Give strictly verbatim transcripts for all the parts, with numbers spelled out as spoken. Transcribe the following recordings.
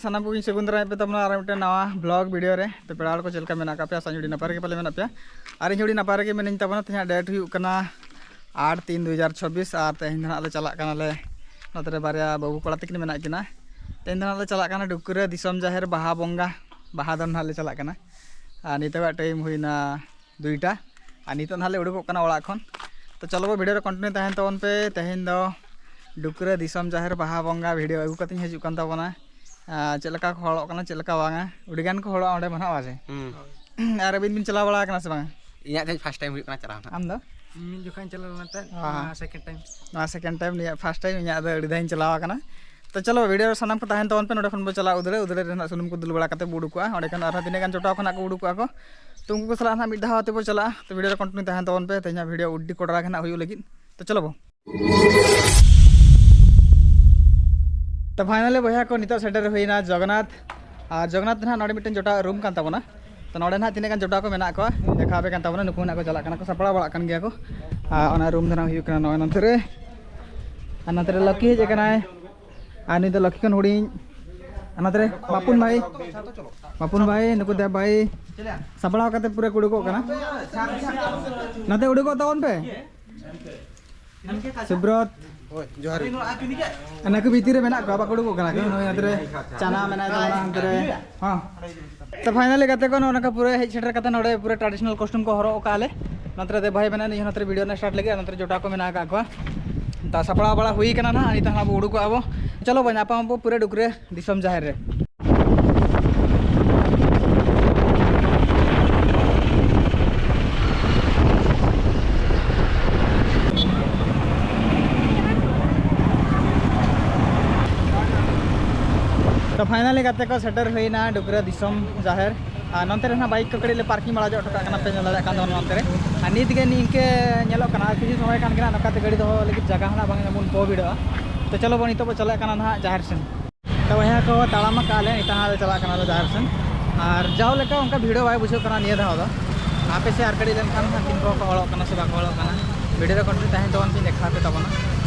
ᱥᱟᱱᱟᱢ ᱠᱚᱜᱮᱧ ᱥᱟᱹᱜᱩᱱ ᱫᱟᱨᱟᱢᱮᱫ ᱯᱮ ᱛᱟᱵᱚᱱᱟ ᱟᱨ ᱢᱤᱫᱴᱮᱱ ᱱᱟᱣᱟ ᱵᱷᱞᱚᱜ ᱵᱷᱤᱰᱤᱭᱳ ᱨᱮ᱾ ᱛᱚ ᱯᱮᱲᱟ ᱦᱚᱲ ᱠᱚ ᱪᱮᱫ ᱞᱮᱠᱟ ᱢᱮᱱᱟᱜ ᱟᱠᱟᱫ ᱯᱮᱭᱟ? ᱟᱥᱟᱧ ᱟᱹᱰᱤ ᱱᱟᱯᱟᱭ ᱨᱮᱜᱮ ᱯᱟᱞᱮ ᱢᱮᱱᱟᱜ ᱯᱮᱭᱟ᱾ ᱟᱨ ᱤᱧ ᱦᱚᱸ ᱟᱹᱰᱤ ᱱᱟᱯᱟᱭ ᱨᱮᱜᱮ ᱢᱤᱱᱟᱹᱧ ᱛᱟᱵᱚᱱᱟ᱾ ᱛᱮᱦᱮᱧᱟᱜ ᱰᱮᱴ ᱦᱩᱭᱩᱜ ᱠᱟᱱᱟ ᱟᱴ ᱛᱤᱱ ᱫᱩ ᱦᱟᱡᱟᱨ ᱪᱷᱚᱵᱵᱤᱥ, ᱟᱨ ᱛᱮᱦᱮᱧ ᱫᱚ ᱱᱟᱦᱟᱜ ᱞᱮ ᱪᱟᱞᱟᱜ ᱠᱟᱱᱟᱞᱮ, ᱱᱚᱛᱮ ᱨᱮ ᱵᱟᱨᱭᱟ ᱵᱟᱹᱵᱩ ᱠᱚᱲᱟ ᱛᱟᱹᱠᱤᱱ ᱢᱮᱱᱟᱜ ᱠᱤᱱᱟ᱾ ᱛᱮᱦᱮᱧ ᱫᱚ ᱱᱟᱦᱟᱜ ᱞᱮ ᱪᱟᱞᱟᱜ ᱠᱟᱱᱟ ᱰᱩᱠᱨᱟᱹ ᱫᱤᱥᱚᱢ ᱡᱟᱦᱮᱨ ᱵᱟᱦᱟ ᱵᱚᱸᱜᱟ᱾ ᱵᱟᱦᱟ ᱫᱚ ᱱᱟᱦᱟᱜ ᱞᱮ ᱪᱟᱞᱟᱜ ᱠᱟᱱᱟ᱾ ᱟᱨ ᱱᱤᱛᱚᱜᱟᱜ ᱴᱟᱭᱤᱢ ᱦᱩᱭᱱᱟ ᱫᱩᱭᱴᱟ᱾ ᱟᱨ ᱱᱤᱛᱚᱜ ᱱᱟᱦᱟᱜ ᱞᱮ ᱩᱰᱩᱠᱚᱜ ᱠᱟᱱᱟ ᱚᱲᱟᱜ ᱠᱷᱚᱱ᱾ ᱛᱚ ᱪᱚᱞᱚ ᱵᱚ, ᱵᱷᱤᱰᱤᱭᱳ ᱨᱮ ᱠᱚᱱᱴᱤᱱᱤᱭᱩ ᱛᱟᱦᱮᱱ ᱛᱟᱵᱚᱱ ᱯᱮ᱾ ᱛᱮᱦᱮᱧ ᱫᱚ ᱰᱩᱠᱨᱟᱹ ᱫᱤᱥᱚᱢ ᱡᱟᱦᱮᱨ ᱵᱟᱦᱟ ᱵᱚᱸᱜᱟ ᱵᱷᱤᱰᱤᱭᱳ ᱟᱹᱜᱩ ᱠᱟᱛᱮᱧ ᱦᱤᱡᱩᱜ ᱠᱟᱱ ᱛᱟᱵᱚᱱᱟ᱾ ᱟᱨ ᱪᱮᱫ ᱞᱮᱠᱟ ᱠᱚ ᱦᱚᱲᱚᱜ ᱠᱟᱱᱟ, ᱪᱮᱫ ᱞᱮᱠᱟ ᱵᱟᱝᱟ, ᱟᱹᱰᱤ ᱜᱟᱱ ᱠᱚ ᱦᱚᱲᱚᱜᱼᱟ ᱚᱸᱰᱮ ᱢᱟ ᱱᱟᱦᱟᱜ, ᱵᱟᱝ ᱥᱮ? ᱦᱩᱸ᱾ ᱟᱨ ᱟᱹᱵᱤᱱ ᱵᱤᱱ ᱪᱟᱞᱟᱣ ᱵᱟᱲᱟ ᱟᱠᱟᱱᱟ ᱥᱮ ᱵᱟᱝᱟ? ᱤᱧᱟᱹᱜ ᱛᱮᱦᱮᱧ ᱯᱷᱟᱥᱴ ᱴᱟᱭᱤᱢ ᱦᱩᱭᱩᱜ ᱠᱟᱱᱟ ᱪᱟᱞᱟᱣ ᱱᱟᱦᱟᱜ᱾ ᱟᱢ ᱫᱚ? ᱢᱤᱫ ᱡᱚᱠᱷᱟᱧ ᱪᱟᱞᱟᱣ ᱞᱮᱱᱟ ᱛᱟᱦᱮᱸᱫ, ᱦᱚᱸ᱾ ᱱᱚᱣᱟ ᱥᱮᱠᱮᱱᱰ ᱴᱟᱭᱤᱢ᱾ ᱱᱚᱣᱟ ᱥᱮᱠᱮᱱᱰ ᱴᱟᱭᱤᱢ, ᱱᱤᱭᱟᱹ ᱯᱷᱟᱥᱴ ᱴᱟᱭᱤᱢ, ᱤᱧᱟᱹᱜ ᱫᱚ ᱟᱹᱰᱤ ᱫᱷᱟᱣ ᱤᱧ ᱪᱟᱞᱟᱣ ᱟᱠᱟᱱᱟ᱾ ᱛᱚ ᱪᱚᱞᱚ, ᱵᱷᱤᱰᱤᱭᱳ ᱨᱮ ᱥᱟᱱᱟᱢ ᱠᱚ ᱛᱟᱦᱮᱱ ᱛᱟᱵᱚᱱ ᱯᱮ᱾ ᱱᱚᱸᱰᱮ ᱠᱷᱚᱱ ᱵᱚ ᱪᱟᱞᱟᱜᱼᱟ ᱩᱫᱽᱲᱟᱹ, ᱩᱫᱽᱲᱟᱹ ᱨᱮ ᱱᱟᱜ ᱥᱩᱱᱩᱢ ᱠᱚ ᱫᱩᱞ ᱵᱟᱲᱟ ᱠᱟᱛᱮ ᱵᱚ ᱩᱰᱩᱠᱚᱜᱼᱟ᱾ ᱚᱸᱰᱮ ᱠᱷᱚᱱ ᱟᱨᱦᱚᱸ ᱛᱤᱱᱟᱹᱜ ᱜᱟᱱ ᱡᱚᱴᱟᱣ ᱠᱚ ᱱᱟᱜ ᱠᱚ ᱩᱰᱩᱠᱚᱜᱼᱟ ᱠᱚ, ᱛᱚ ᱩᱱᱠᱩ ᱠᱚ ᱥᱟᱞᱟᱜ ᱱᱟᱜ ᱢᱤᱫ ᱫᱷᱟᱣ ᱛᱮᱵᱚ ᱪᱟᱞᱟᱜᱼᱟ᱾ ᱛᱚ ᱵᱷᱤᱰᱤᱭᱳ ᱨᱮ ᱠᱚᱱᱴᱤᱱᱤᱭᱩ ᱛᱟᱦᱮᱱ ᱛᱟᱵᱚᱱ ᱯᱮ, ᱛᱮᱦᱮᱧᱟᱜ ᱵᱷᱤᱰᱤᱭᱳ ᱟᱹᱰᱤ ᱠᱚᱰᱨᱟ ᱜᱮ ᱱᱟᱜ ᱦᱩᱭᱩᱜ ᱞᱟᱹᱜᱤᱫ᱾ ᱛᱚ ᱪᱚᱞᱚ ᱵᱚ᱾ ᱛᱚ ᱯᱷᱟᱭᱱᱟᱞᱤ ᱵᱚᱭᱦᱟ ᱠᱚ, ᱱᱤᱛᱚᱜ ᱥᱮᱴᱮᱨ ᱦᱩᱭᱱᱟ ᱡᱚᱜᱚᱱᱱᱟᱛᱷ᱾ ᱟᱨ ᱡᱚᱜᱚᱱᱱᱟᱛᱷ ᱫᱚ ᱱᱟᱦᱟᱜ ᱱᱚᱰᱮ ᱢᱤᱫᱴᱮᱱ ᱡᱚᱴᱟᱣᱟᱜ ᱨᱩᱢ ᱠᱟᱱ ᱛᱟᱵᱚᱱᱟ᱾ ᱛᱚ ᱱᱚᱰᱮ ᱱᱟᱦᱟᱜ ᱛᱤᱱᱟᱹᱜ ᱜᱟᱱ ᱡᱚᱴᱟᱣ ᱠᱚ ᱢᱮᱱᱟᱜ ᱠᱚᱣᱟ, ᱫᱮᱠᱷᱟᱣ ᱟᱯᱮ ᱠᱟᱱ ᱛᱟᱵᱚᱱᱟ᱾ ᱱᱩᱠᱩ ᱱᱟᱦᱟᱜ ᱠᱚ ᱪᱟᱞᱟᱜ ᱠᱟᱱᱟ, ᱠᱚ ᱥᱟᱯᱲᱟᱣ ᱵᱟᱲᱟᱜ ᱠᱟᱱ ᱜᱮᱭᱟ ᱠᱚ᱾ ᱟᱨ ᱚᱱᱟ ᱨᱩᱢ ᱫᱚ ᱱᱟᱦᱟᱜ ᱦᱩᱭᱩᱜ ᱠᱟᱱᱟ ᱱᱚᱜᱼᱚᱭ ᱱᱚᱱᱛᱮ ᱨᱮ᱾ ᱟᱨ ᱱᱚᱛᱮ ᱨᱮ ᱞᱚᱠᱤ ᱦᱮᱡ ᱟᱠᱟᱱᱟᱭ᱾ ᱟᱨ ᱱᱩᱭ ᱫᱚ ᱞᱚᱠᱤ ᱠᱷᱚᱱ ᱦᱩᱰᱤᱧ᱾ ᱟᱨ ᱱᱚᱛᱮ ᱨᱮ ᱵᱟᱯᱩᱱ ᱵᱷᱟᱭ, ᱵᱟᱯᱩᱱ ᱵᱷᱟᱭ, ᱱᱩᱠᱩ ᱫᱮᱵ ᱵᱷᱟᱭ ᱥᱟᱯᱲᱟᱣ ᱠᱟᱛᱮ ᱯᱩᱨᱟᱹ ᱠᱚ ᱩᱰᱩᱠᱚᱜ ᱠᱟᱱᱟ᱾ ᱱᱚᱛᱮ ᱩᱰᱩᱠᱚᱜ ᱛᱟᱵᱚᱱ ᱯᱮ᱾ ᱥᱩᱵᱨᱚᱛ᱾ ᱦᱳᱭ, ᱡᱚᱦᱟᱨ ᱜᱮ᱾ ᱱᱩᱠᱩ ᱵᱷᱤᱛᱤᱨ ᱨᱮ ᱢᱮᱱᱟᱜ ᱠᱚᱣᱟ, ᱵᱟᱠᱚ ᱩᱰᱩᱠᱚᱜ ᱠᱟᱱᱟ ᱠᱚ᱾ ᱱᱩᱭ ᱱᱚᱛᱮ ᱨᱮ ᱪᱟᱱᱟ ᱢᱮᱱᱟᱭ ᱛᱟᱵᱚᱱᱟ, ᱦᱟᱱᱛᱮ ᱨᱮ᱾ ᱦᱚᱸ᱾ ᱛᱚ ᱯᱷᱟᱭᱱᱟᱞᱤ ᱜᱟᱛᱮ ᱠᱚ, ᱱᱚᱜᱼᱚ ᱱᱚᱝᱠᱟ ᱯᱩᱨᱟᱹ ᱦᱮᱡ ᱥᱮᱴᱮᱨ ᱠᱟᱛᱮ ᱱᱚᱰᱮ ᱯᱩᱨᱟᱹ ᱴᱨᱟᱰᱤᱥᱚᱱᱟᱞ ᱠᱚᱥᱴᱩᱢ ᱠᱚ ᱦᱚᱨᱚᱜ ᱟᱠᱟᱫᱼᱟ ᱞᱮ᱾ ᱱᱚᱛᱮ ᱨᱮ ᱫᱮᱵ ᱵᱷᱟᱭ ᱢᱮᱱᱟᱭᱟ, ᱱᱩᱭ ᱦᱚᱸ ᱱᱚᱛᱮ ᱨᱮ ᱵᱷᱤᱰᱤᱭᱳ ᱨᱮᱱᱟᱜ ᱥᱴᱟᱨᱴ ᱞᱟᱹᱜᱤᱫ, ᱟᱨ ᱱᱚᱛᱮ ᱨᱮ ᱡᱚᱴᱟᱣ ᱠᱚ ᱢᱮᱱᱟᱜ ᱟᱠᱟᱫ ᱠᱚᱣᱟ᱾ ᱛᱚ ᱥᱟᱯᱲᱟᱣ ᱵᱟᱲᱟ ᱦᱩᱭ ᱠᱟᱱᱟ ᱱᱟᱦᱟᱜ, ᱱᱤᱛᱚᱜ ᱦᱟᱸᱜ ᱵᱚ ᱩᱰᱩᱠᱚᱜᱼᱟ ᱵᱚ᱾ ᱪᱚᱞᱚ ᱵᱚ ᱧᱟᱯᱟᱢ ᱟᱵᱚ ᱯᱩᱨᱟᱹ ᱰᱩᱠᱨᱟᱹ ᱫᱤᱥᱚᱢ ᱡᱟᱦᱮᱨ ᱨᱮ᱾ ᱛᱚ ᱯᱷᱟᱭᱱᱟᱞᱤ ᱜᱟᱛᱮ ᱠᱚ, ᱥᱮᱴᱮᱨ ᱦᱩᱭᱱᱟ ᱰᱩᱠᱨᱟᱹ ᱫᱤᱥᱚᱢ ᱡᱟᱦᱮᱨ᱾ ᱟᱨ ᱱᱚᱱᱛᱮ ᱨᱮ ᱱᱟᱦᱟᱜ ᱵᱟᱭᱤᱠ ᱠᱚ ᱠᱟᱹᱴᱤᱡ ᱞᱮ ᱯᱟᱨᱠᱤᱝ ᱵᱟᱲᱟ ᱧᱚᱜ ᱦᱚᱴᱚ ᱠᱟᱜ ᱠᱟᱱᱟ, ᱯᱮ ᱧᱮᱞ ᱫᱟᱲᱮᱭᱟᱜ ᱠᱟᱱ ᱛᱟᱵᱚᱱᱟ ᱱᱚᱱᱛᱮ ᱨᱮ᱾ ᱟᱨ ᱱᱤᱛ ᱜᱮ ᱱᱤᱝᱠᱟᱹ ᱧᱮᱞᱚᱜ ᱠᱟᱱᱟ, ᱟᱨ ᱠᱤᱪᱷᱩ ᱥᱚᱢᱚᱭ ᱠᱷᱟᱱ ᱜᱮ ᱱᱟᱦᱟᱜ ᱱᱚᱝᱠᱟᱛᱮ ᱜᱟᱹᱰᱤ ᱫᱚᱦᱚ ᱞᱟᱹᱜᱤᱫ ᱡᱟᱭᱜᱟ ᱦᱚᱸ ᱱᱟᱦᱟᱜ ᱵᱟᱝ ᱧᱟᱢᱚᱜ, ᱵᱚᱦᱩ ᱵᱷᱤᱲᱚᱜᱼᱟ᱾ ᱛᱚ ᱪᱚᱞᱚ ᱵᱚᱱ ᱱᱤᱛᱚᱜ ᱵᱚᱱ ᱪᱟᱞᱟᱜ ᱠᱟᱱᱟ ᱱᱟᱦᱟᱜ ᱡᱟᱦᱮᱨ ᱥᱮᱱ᱾ ᱛᱚ ᱵᱚᱭᱦᱟ ᱠᱚ, ᱛᱟᱲᱟᱢ ᱟᱠᱟᱫ ᱞᱮ, ᱱᱤᱛᱚᱜ ᱦᱟᱸᱜ ᱞᱮ ᱪᱟᱞᱟᱜ ᱠᱟᱱᱟ ᱞᱮ ᱡᱟᱦᱮᱨ ᱥᱮᱱ᱾ ᱟᱨ ᱡᱟᱣ ᱞᱮᱠᱟ ᱚᱱᱠᱟ ᱵᱷᱤᱲᱚᱜ ᱵᱟᱭ ᱵᱩᱡᱷᱟᱹᱜ ᱠᱟᱱᱟ ᱱᱤᱭᱟᱹ ᱫᱷᱟᱣ ᱫᱚ᱾ ᱟᱯᱮ ᱥᱮᱫ ᱟᱨ ᱠᱟᱹᱴᱤᱡ ᱞᱮᱱᱠᱷᱟᱱ ᱦᱟᱸᱜ ᱛᱤᱱ ᱠᱚ ᱠᱚ ᱦᱚᱲᱚᱜ ᱠᱟᱱᱟ ᱥᱮ ᱵᱟᱠᱚ ᱦᱚᱲᱚᱜ ᱠᱟᱱᱟ, ᱵᱷᱤᱰᱤᱭᱳ ᱨᱮ ᱠᱚᱱᱴᱤᱱᱤᱭᱩ ᱛᱟᱦᱮᱱ ᱛᱟᱵᱚᱱ ᱯᱮ, ᱫᱮᱠᱷᱟᱣ ᱯᱮ ᱛᱟᱵᱚᱱᱟ᱾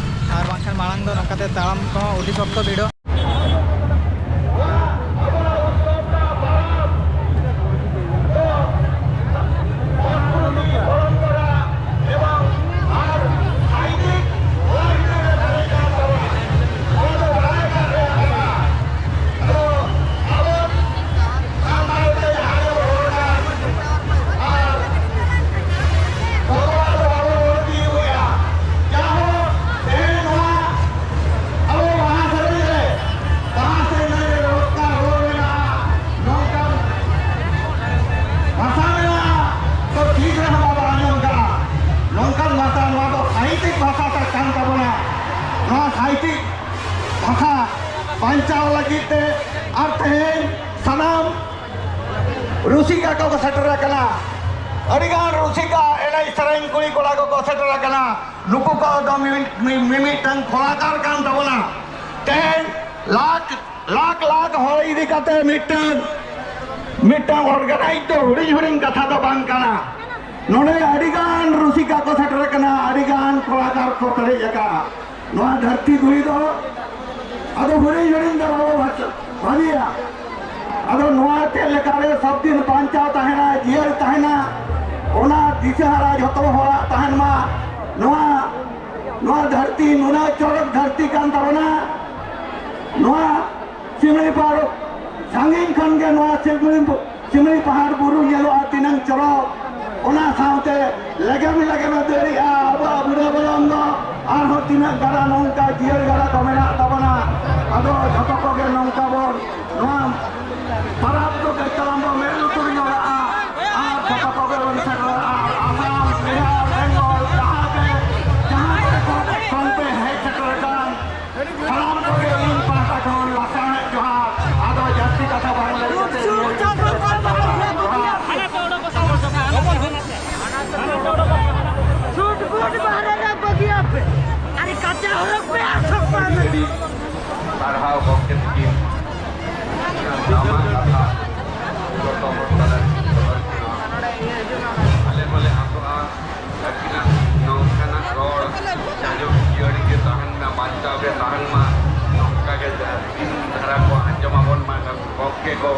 ᱟᱨ ᱵᱟᱝᱠᱷᱟᱱ ᱢᱟᱲᱟᱝ ᱫᱚ ᱱᱚᱝᱠᱟᱛᱮ ᱛᱟᱲᱟᱢ ᱠᱚᱦᱚᱸ ᱟᱹᱰᱤ ᱥᱚᱠᱛᱚ ᱵᱷᱤᱲᱚᱜ᱾ ᱵᱟᱧᱪᱟᱣ ᱞᱟᱹᱜᱤᱫ ᱛᱮ᱾ ᱟᱨ ᱛᱮᱦᱮᱧ ᱥᱟᱱᱟᱢ ᱨᱩᱥᱤᱠᱟ ᱠᱚᱠᱚ ᱥᱮᱴᱮᱨ ᱟᱠᱟᱱᱟ, ᱟᱹᱰᱤᱜᱟᱱ ᱨᱩᱥᱤᱠᱟ ᱮᱱᱮᱡ ᱥᱮᱨᱮᱧ ᱠᱩᱲᱤ ᱠᱚᱲᱟ ᱠᱚᱠᱚ ᱥᱮᱴᱮᱨ ᱟᱠᱟᱱᱟ᱾ ᱱᱩᱠᱩ ᱠᱚ ᱫᱚ ᱢᱤᱢᱤᱫ, ᱢᱤ-, ᱢᱤᱢᱤᱫᱴᱟᱝ ᱠᱚᱞᱟᱠᱟᱨ ᱠᱟᱱ ᱛᱟᱵᱚᱱᱟ᱾ ᱛᱮᱦᱮᱧ ᱞᱟᱠᱷ, ᱞᱟᱠᱷ, ᱞᱟᱠᱷ ᱦᱚᱲ ᱤᱫᱤ ᱠᱟᱛᱮ ᱢᱤᱫᱴᱟᱝ, ᱢᱤᱫᱴᱟᱝ ᱚᱨᱜᱟᱱᱟᱭᱤᱡᱽ ᱫᱚ ᱦᱩᱰᱤᱧ ᱦᱩᱰᱤᱧ ᱠᱟᱛᱷᱟ ᱫᱚ ᱵᱟᱝ ᱠᱟᱱᱟ᱾ ᱱᱚᱰᱮ ᱟᱹᱰᱤᱜᱟᱱ ᱨᱩᱥᱤᱠᱟ ᱠᱚ ᱥᱮᱴᱮᱨ ᱟᱠᱟᱱᱟ, ᱟᱹᱰᱤᱜᱟᱱ ᱠᱚᱞᱟᱠᱟᱨ ᱠᱚ ᱯᱮᱨᱮᱡ ᱟᱠᱟᱱᱟ᱾ ᱱᱚᱣᱟ ᱫᱷᱟᱹᱨᱛᱤ ᱫᱷᱩᱲᱤ ᱫᱚ ᱟᱫᱚ ᱦᱩᱰᱤᱧ ᱦᱩᱰᱤᱧ ᱫᱚ ᱵᱟᱵᱚ ᱵᱷᱟᱹᱜᱤᱭᱟ᱾ ᱟᱫᱚ ᱱᱚᱣᱟ ᱪᱮᱫ ᱞᱮᱠᱟᱨᱮ ᱥᱚᱵᱫᱤᱱ ᱵᱟᱧᱪᱟᱣ ᱛᱟᱦᱮᱱᱟ, ᱡᱤᱭᱟᱹᱲ ᱛᱟᱦᱮᱱᱟ, ᱚᱱᱟ ᱫᱤᱥᱟᱹ ᱦᱟᱨᱟ ᱡᱷᱚᱛᱚ ᱦᱚᱲᱟᱜ ᱛᱟᱦᱮᱱ ᱢᱟ᱾ ᱱᱚᱣᱟ, ᱱᱚᱣᱟ ᱫᱷᱟᱹᱨᱛᱤ ᱱᱩᱱᱟᱹᱜ ᱪᱚᱨᱚᱠ ᱫᱷᱟᱹᱨᱛᱤ ᱠᱟᱱ ᱛᱟᱵᱚᱱᱟ᱾ ᱱᱚᱣᱟ ᱥᱤᱢᱞᱤ ᱯᱟᱲ ᱥᱟᱺᱜᱤᱧ ᱠᱷᱚᱱ ᱜᱮ ᱱᱚᱣᱟ ᱥᱤᱢᱞᱤ, ᱥᱤᱢᱞᱤ ᱯᱟᱦᱟᱲ ᱵᱩᱨᱩ ᱧᱮᱞᱚᱜᱼᱟ ᱛᱤᱱᱟᱹᱝ ᱪᱚᱨᱚᱠ᱾ ᱚᱱᱟ ᱥᱟᱶᱛᱮ ᱞᱮᱜᱮᱢ ᱞᱮᱜᱮᱢᱮ ᱫᱟᱹᱲᱮᱜᱼᱟ ᱟᱵᱚᱣᱟᱜ ᱵᱩᱲᱟᱹ ᱵᱚᱞᱚᱱ ᱫᱚ᱾ ᱟᱨᱦᱚᱸ ᱛᱤᱱᱟᱹᱜ ᱜᱟᱰᱟ ᱱᱚᱝᱠᱟ ᱡᱤᱭᱟᱹᱲ ᱜᱟᱰᱟ ᱠᱚ ᱢᱮᱱᱟᱜ ᱛᱟᱵᱚᱱᱟ᱾ ᱟᱫᱚ ᱡᱷᱚᱛᱚ ᱠᱚᱜᱮ ᱱᱚᱝᱠᱟ ᱵᱚᱱ ᱱᱚᱣᱟ ᱯᱟᱨᱟᱵᱽ ᱫᱚ ᱠᱟᱹᱡ ᱛᱟᱞᱟᱝ ᱵᱚᱱ ᱢᱮᱫ ᱞᱩᱛᱩᱨ ᱧᱚᱜᱟᱜᱼᱟ᱾ ᱟᱨ ᱡᱷᱚᱛᱚ ᱠᱚᱜᱮ ᱵᱚᱱ ᱥᱮᱴᱮᱨᱚᱜᱼᱟ᱾ ᱟᱨ ᱟᱥᱟᱢ, ᱵᱤᱦᱟᱨ, ᱵᱮᱝᱜᱚᱞ, ᱡᱟᱦᱟᱸ ᱜᱮ, ᱡᱟᱦᱟᱸ ᱜᱮ ᱠᱷᱚᱱ ᱯᱮ ᱦᱮᱡ ᱥᱮᱴᱮᱨ ᱟᱠᱟᱱ, ᱥᱟᱱᱟᱢ ᱠᱚᱜᱮ ᱤᱧ ᱯᱟᱦᱴᱟ ᱠᱷᱚᱱ ᱞᱟᱥᱟᱲᱦᱮᱫ ᱡᱚᱦᱟᱨ᱾ ᱟᱫᱚ ᱡᱟᱹᱥᱛᱤ ᱠᱟᱛᱷᱟ ᱵᱟᱝ ᱞᱟᱹᱭ ᱠᱟᱛᱮ ᱱᱤᱭᱟᱹ ᱜᱮ ᱡᱚᱦᱟᱨ᱾ ᱥᱩᱴ ᱵᱩᱴ ᱵᱟᱦᱨᱮ ᱨᱮ ᱵᱟᱹᱜᱤᱭᱟᱯᱮ᱾ ᱟᱨ ᱠᱟᱪᱟ ᱦᱚᱨᱚᱜ ᱯᱮ ᱟᱨ ᱥᱚᱠᱯᱟ ᱢᱮ᱾ ᱟᱹᱰᱤ ᱥᱟᱨᱦᱟᱣ ᱜᱚᱢᱠᱮ ᱛᱤᱠᱤᱱ᱾ ᱫᱟᱢᱟᱱ ᱠᱟᱛᱷᱟ ᱡᱚᱛᱚ ᱦᱚᱲ ᱛᱟᱞᱟᱨᱮ ᱥᱚᱫᱚᱨ ᱠᱮᱫᱟ᱾ ᱟᱞᱮ ᱦᱚᱸᱞᱮ ᱟᱥᱚᱜᱼᱟ ᱟᱹᱠᱤᱱᱟᱜ ᱱᱚᱝᱠᱟᱱᱟᱜ ᱨᱚᱲ ᱡᱟᱭᱡᱩᱜᱽ ᱡᱤᱭᱟᱹᱲ ᱜᱮ ᱛᱟᱦᱮᱱ ᱢᱟ, ᱵᱟᱧᱪᱟᱣ ᱜᱮ ᱛᱟᱦᱮᱱ ᱢᱟ, ᱱᱚᱝᱠᱟ ᱜᱮ ᱫᱤᱱ ᱫᱷᱟᱨᱟ ᱠᱚ ᱟᱸᱡᱚᱢ ᱟᱵᱚᱱ ᱢᱟ ᱜᱚᱢᱠᱮ ᱠᱚ᱾